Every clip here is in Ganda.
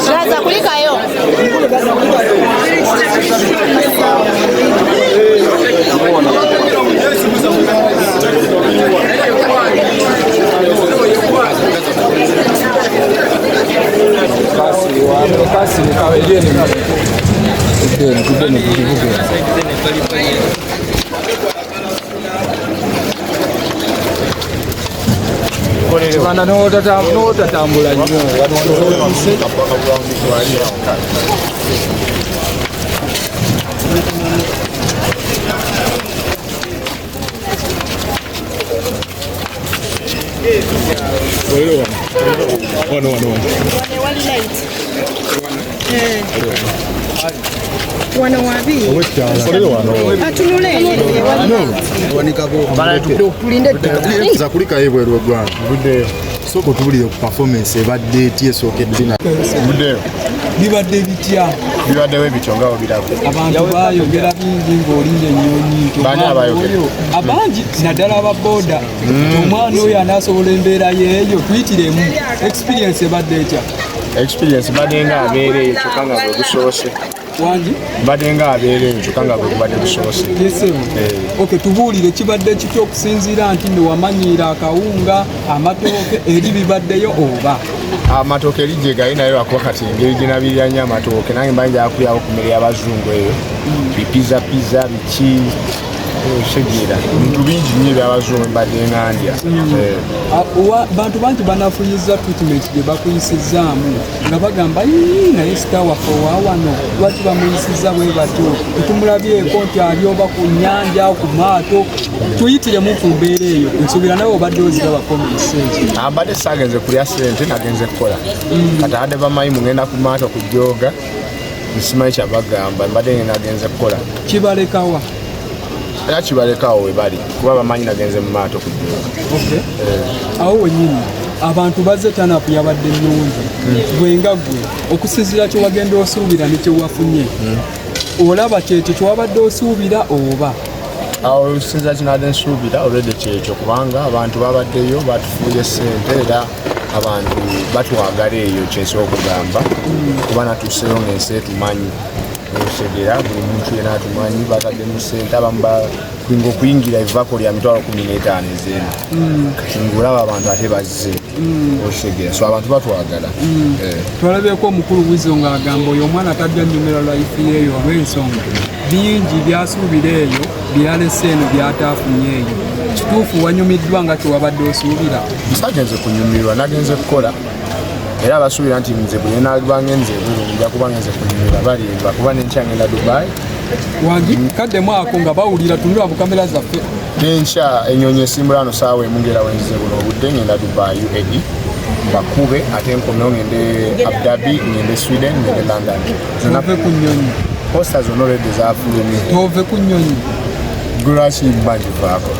Gaza kulikayo. Kibanda n'otatambula nnyo Wali light. Wano wabi. Atunule. Za kulikayo ebweru w'eggwanga sooka otubulire ku performance ebadde etya esookedde na Bibadde bitya? Bibaddewo ebityo nga obiraba. Abantu bayogera bingi ng'olinnya ennyonyi nti Baani omwana abayogera? oyo abangi naddala aba boda nti omwana oyo anaasobola embeera yeeyo. Tuyitiremu, experience ebadde etya? Experience mbadde nga abeera eyo kyokka nga bwe gusoose. Wangi? Mbadde nga abeera eyo kyokka nga bwe gubadde gusoose. Yesebo. Ok, tubuulire kibadde kitya okusinziira nti nno wamanyiira akawunga, amatooke eri bibaddeyo oba? Amatooke eri gye gali, naye lwakuba kati engeri gye nabirira nnyo amatooke, nange mba njagala kulyawo ku mmere y'abazungu eyo, bipiza piza biki, otegeera, bintu bingi nnyo ebyabazungu mbadde nga ndya. Bantu bangi banafuyiza treatment gye bakuyisizzaamu nga bagamba, "Ii, naye star waffe owa wano lwaki bamuyisizza bwe batyo? Tetumulabyeko nti ali oba ku nnyanja, ku maato." Tuyitiremu ku mbeera eyo, nsuubira nawe obadde oziraba comments ezo. Mbadde saagenze kulya sente, nagenze kukola. Kati abadde bamanyi mugenda ku maato kujooga, nsimanyi kyabagamba, mbadde nagenze kukola. Kibalekawa? Era kibalekawo we bali kuba bamanyi nagenze mu maato kujooga. Okay. Awo wenyini abantu bazze, turn-up yabadde nnungi. Gwe nga gwe, okusinziira kye wagenda osuubira ne kye wafunye, olaba kyekyo kyewabadde osuubira oba? Awo sinza kinadde nsuubira already kyekyo, kubanga abantu babaddeyo batufuuye sente era abantu batwagala. Eyo kyensobola okugamba, kuba natuuseyo ngaensi etumanyi, otegeera, buli muntu yena atumanyi, bataddemu sente. Abamu nga okuyingira evako lya 150,000 ezeeno. Kati ngaolaba abantu ate bazze, otegeera, so abantu batwagala. Twalabyeko omukulu Wizo ng'agamba oyo omwana tajja nnyumira life yeeyo olw'ensonga bingi byasuubira eyo byalese eno byataafunye eyo. Kituufu wanyumiddwa nga kyewabadde osuubira? Sagenze kunyumirwa, nagenze kukola. Era abasuubira nti nze bwe naba ngenze ebweru nja kuba ngenze kunyumirwa balimba, kuba nenkya ngenda Dubai. Wangi kaddemu ako nga bawulira, tunula bukamera zaffe. Nenkya enyonyi esimbula ano saawa 1, ngera wenzize buno obudde ngenda Dubai, UAE, bakube, ate nkomewo ngende Abu Dhabi, ngende Sweden, ngende London. Zonna Tove ku nnyonyi. Poster zonna already zafulumye. Tove ku nnyonyi. Lwaki mba ngivaako?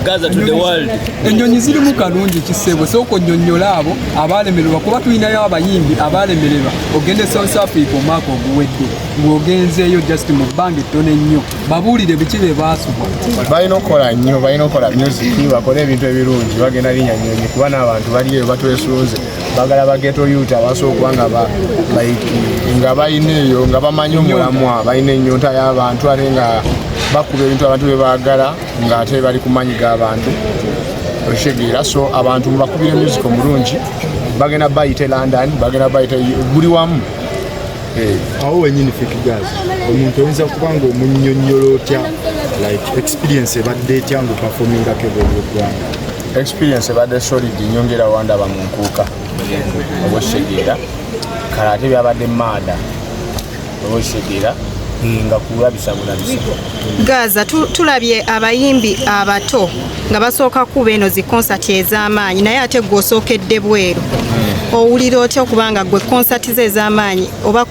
Gaza to the world. Ennyonyi zirimu kalungi kisebo, sooka onnyonnyola abo abalemererwa, kuba tulinayo abayimbi abalemererwa. Ogende South Africa omwaka oguwedde, ng'ogenzeeyo just mu bbanga ettono ennyo. Babuulire biki bye baasubwa. Balina okukola nnyo, balina okukola music, bakole ebintu ebirungi. Bagenda linnya nnyonyi kuba n'abantu bali eyo batwesunze, bagala ba ghetto youth abasobola okuba nga like nga balina eyo nga bamanyi omulamwa, balina ennyonta y'abantu, ate nga bakuba ebintu abantu bye baagala, ng'ate bali ku maanyi g'abantu, okitegeera. So abantu mubakubire music omulungi, bagenda bayite London, bagenda bayite buli wamu. Awo wenyini, Fik Gaza, omuntu oyinza kuba nga omunnyonnyola otya, like experience ebadde etya nga operformingako ebweru w'eggwanga? Experience ebadde solid nnyo, ngera wandaba mu nkuuka, oba okitegeera. Kale ate byabadde maada, oba okitegeera, nga kulabisa bulabisa. Gaza, tulabye abayimbi abato nga basooka kuba eno zi konsati ez'amaanyi, naye ate gwe osookedde bweru. Owulira otya okubanga gwe konsati ze ez'amaanyi oba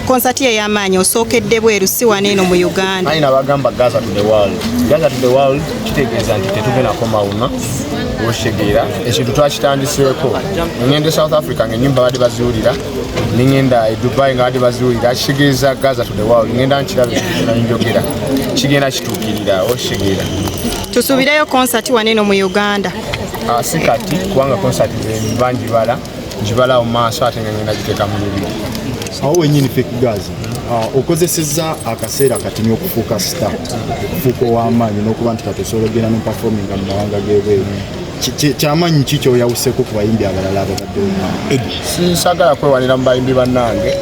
konsati ey'amaanyi osookedde bweru, si wano eno mu Uganda? Ayi nabagamba Gaza to the world. Gaza to the world kitegeeza nti tetugenda koma wuna. Okitegeera, ekintu twakitandiseeko. Ngenda e South Africa nga enyumba badde baziwulira, ningenda e Dubai nga badde baziwulira. Kitegeeza Gaza to the world. Ngenda nkiraba njogera, kigenda kituukirira. Okitegeera? Tusuubireyo concert wano eno mu Uganda? Ah, si kati, kubanga concert mba njibala njibala mu maaso, ate nga ngenda giteeka mu lubiri. Awo wenyini, Fik Gaza, okozesezza akaseera katini okufuuka star, okufuuka ow'amaanyi, n'okuba nti kati osobola okugenda noperforminga mu mawanga g'ebweru. Kyamaanyi ki kyoyawuseko ku bayimbi abalala ababaddewo? Sisagala kwewanira mu bayimbi bannange,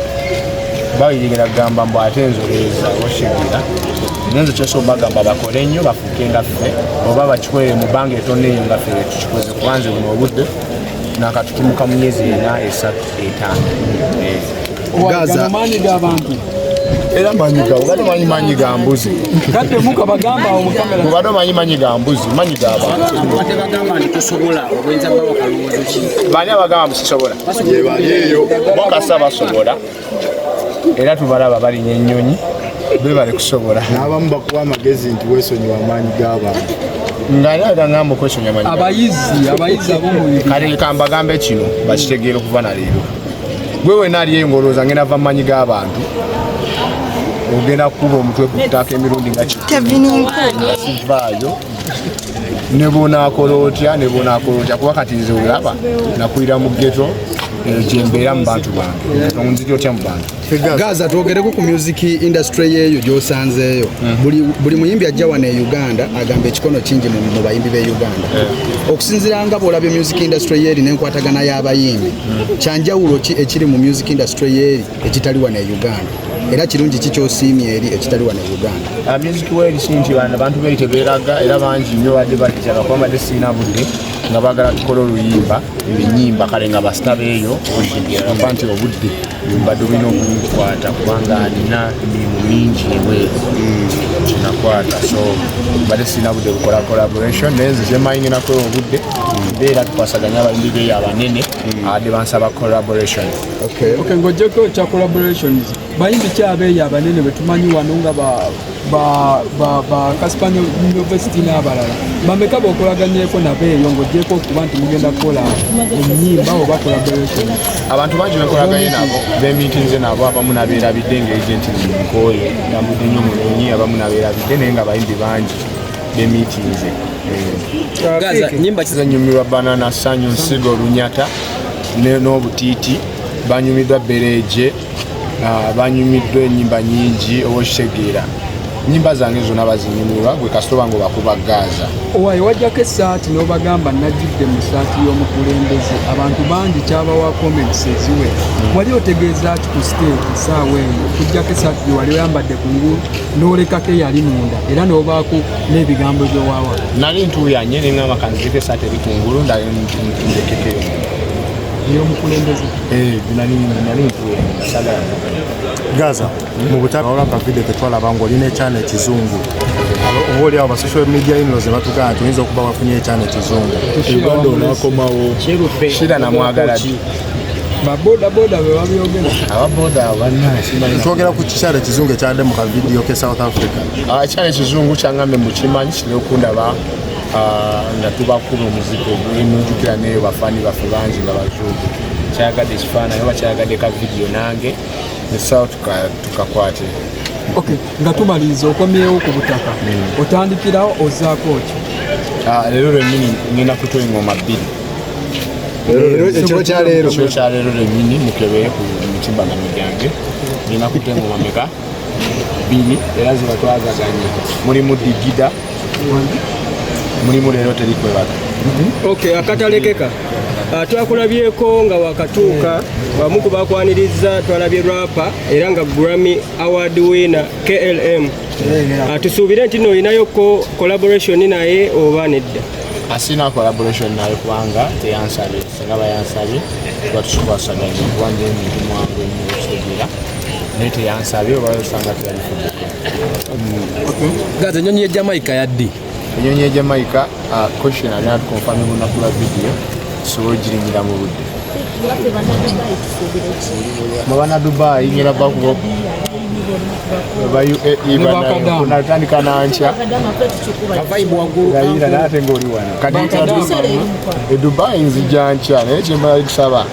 bayingira kugamba mbu ate nzoleeza. Okitegeera? Naye nze kyosobola bagamba, bakole nnyo bafuuke nga ffe, oba bakikolere mu bbanga etono eyo nga ffe tukikoze, kuba nze buno obudde nakatutumuka mu myezi 4, 3, 5. Gaza. Gano maanyi g'abantu. Era manyi ga obadde omanyi manyi ga mbuzi. Gaddemu kabagamba awo mu kamera. Obadde omanyi manyi ga mbuzi, manyi g'abantu. Ate bagamba nti tosobola, obuyinza bbawa kalowoozo ki? Baani abagamba musisobola? Yeyo. Bokasa basobola, era tubalaba balinya ennyonyi, bebale kusobola. N'abamu bakuwa amagezi nti weesonyiwa amaanyi g'abantu. Nga ani agangamba okwesonyiwa amanyi g'abantu? Abayizi ab'omubiri. Kale kambagambe kino bakitegeera okuva na leero. Gwe wena aliyeyo ng'olowooza ngenda va mu manyi g'abantu, ogenda kukuba omutwe ku ttaka emirundi nga Kevin Nku. Kivaayo ne bwonaakola otya, ne bwonaakola otya, kuba kati nze olaba nakulira mu ghetto, gyembeera mu bantu bange, nziri otya mu bantu? Gaza, twogereko ku music industry yeeyo gy'osanzeeyo. Buli muyimbi ajja wano e Uganda agamba ekikono kingi mu bayimbi b'e Uganda. Okusinziira nga bw'olabye music industry yeeri n'enkwatagana y'abayimbi, kyanjawulo ki ekiri mu music industry yeeri ekitali wano e Uganda, era kirungi ki ky'osiimye eri ekitali wano e Uganda? Music weri si nti bano abantu beri tebeeraga, era bangi nnyo badde bajja kuba mbadde sirina budde, nga baagala tukole oluyimba, ebinyimba, kale nga basita beeyo okuba nti obudde mbadde bulina okunkwata, kubanga nina emirimu mingi ebweru kinakwata, so mbadde sirina budde bukola collaboration. Naye nze kyemmanyi, ngenda kwewa obudde, mbeera tukwasaganya abayimbi beeyo abanene abadde bansaba collaboration. Okay. Okay, ng'oggyeko ekya collaborations, bayimbi ki abeeyo abanene bwe tumanyi wano nga ba Cassper Nyovest n'abalala, bameka b'okolaganyeko nabo eyo, ng'oggyeko okuba nti mugenda kukola ennyimba oba collaboration? Abantu bangi bekolaganye nabo, bemiitinze nabo, abamu nabeerabidde engeri nti nkooye, ntambudde nnyo mu nyonyi, abamu nabeerabidde, naye nga abayimbi bangi bemiitinze. Gaza, nyimba ki? Nyumirwa Banana, Sanyu, Nsigo, Lunyata n'Obutiiti, banyumiddwa Bereje, banyumiddwa enyimba nyingi. Oba okitegeera, nyimba zange zonna bazinyumirwa, gwe kasitoba nga obakuba Gaza. Owaye wajjako essaati n'obagamba najjidde mu ssaati y'omukulembeze, abantu bangi kyabawa comments eziwera. Wali otegeeza ki ku stage essaawa eyo okuggyako essaati gye wali oyambadde ku ngulu n'olekako eyali munda, era n'obaako n'ebigambo by'owawa? Nali ntuuyanye, neŋŋamba kanzireko esaati eri kungulu, ndekeko eyo. Ey'omukulembeze? Nali ntuuyanye nga saagala. Gaza, mu butaka olaba video tetwalaba ng'olina ekyana ekizungu, oba oli awo ba social media inlaws ne batugamba nti oyinza okuba wafunye ekyana ekizungu Uganda, onaakomawo? Shira namwagala ddi? Babodaboda be babyogera. Ababoda banna. Twogera ku kikyala ekizungu ekyadde mu kavidiyo ke South Africa. Ekyana ekizungu kyaŋŋambye mukimanyi kitera okundaba, nga tubakuba omuziki ogwenujukira, neyo bafaani baffe bangi nga bazungu, kyayagadde ekifaananyi oba kyayagadde ka vidiyo nange nesawo tukakwate. Okay, nga tumaliriza, okomyewo ku butaka, otandikirawo ozaako ki? Leero lwennyini ngenda kutoa engoma 2. Leero, ekiro kya leero? Ekiro kya leero lwennyini, mukebere ku mitimbagano gyange, ngenda kutoa engoma meka? 2, era ziba twazaganye. Mulimu Digida, mulimu Leero Teri Kwebaka. Okay, akatalekeka. Twakulabyeko nga wakatuuka, bamu ku bakwaniriza twalabye rapper era nga Grammy Award winner KLM. Tusuubire nti nno olinayoko collaboration naye oba nedda? Asina collaboration naye kubanga teyansabye. Singa bayansabye tuba tukikwasaganya, kuba nje muntu mwangu ennyo, okitegeera, naye teyansabye, oba osanga teyabifuddeko. Gaza, ennyonyi ye Jamaica yaddi? Enyonyi ye Jamaica, question alina tukonfami lunaku lwa vidiyo tusobole ogirinyira mu budde. Mu bana Dubai ngenda bakuba. Ba UAE banatandika nankya yayira naye ate ngaoli wano kati e Dubai nzija nkya, naye kyembala kusaba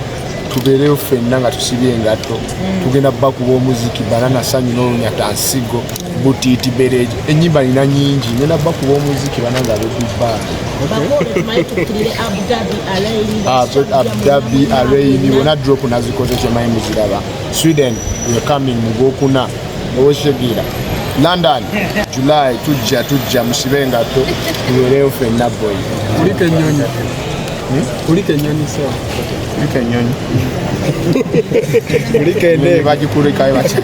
tubeereyo ffenna nga tusibye engatto, tugenda bakuba omuziki banana sanyu n'olunyata nsigo butiiti bereje, enyimba nina nyingi, ngenda bakuba omuziki banange ab'e Dubai. Abu Dhabi, Al Ain, bonna drop nazikoze, kyemanyi muziraba. Sweden we coming mu gwokuna, owekitegeera. London July tujja, tujja musibe engatto, tubeereyo ffenna boy. Kuliko ennyonyi, kuliko ennyonyi sawa. Kuliko ennyonyi, kuliko endege, bagikulikayo batya.